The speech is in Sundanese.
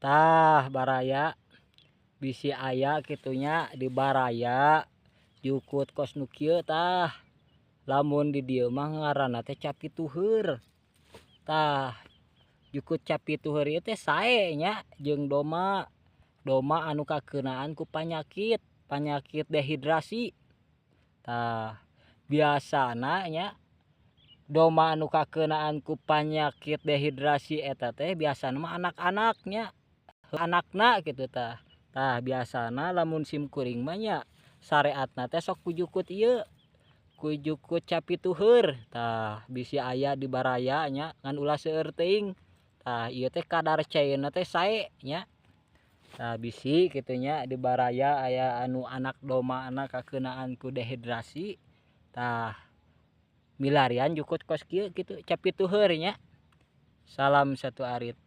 Tah baraya bisi aya kitu nya di baraya jukut kos nu kieu tah. Lamun di dieu mah ngaranna teh capi tuheur. Tah jukut capi tuheur ieu teh sae nya jeung doma. Doma anu kakeunaan ku panyakit, panyakit dehidrasi. Tah biasana nya doma anu kakeunaan ku panyakit dehidrasi eta teh biasana mah anak-anak nya, anakna kitu tah. Tah biasana lamun sim kuring mah nya sareatna teh sok ku jukut ieu, ku jukut capi tuheur. Tah bisi aya di baraya nya ngan ulah seueur teuing. Tah ieu teh kadar caina teh sae nya. Tah bisi kitu nya di baraya aya anu anak domana kakeunaan ku dehidrasi. Tah milarian jukut kos kieu kitu capi tuheur nya. Salam satu arit.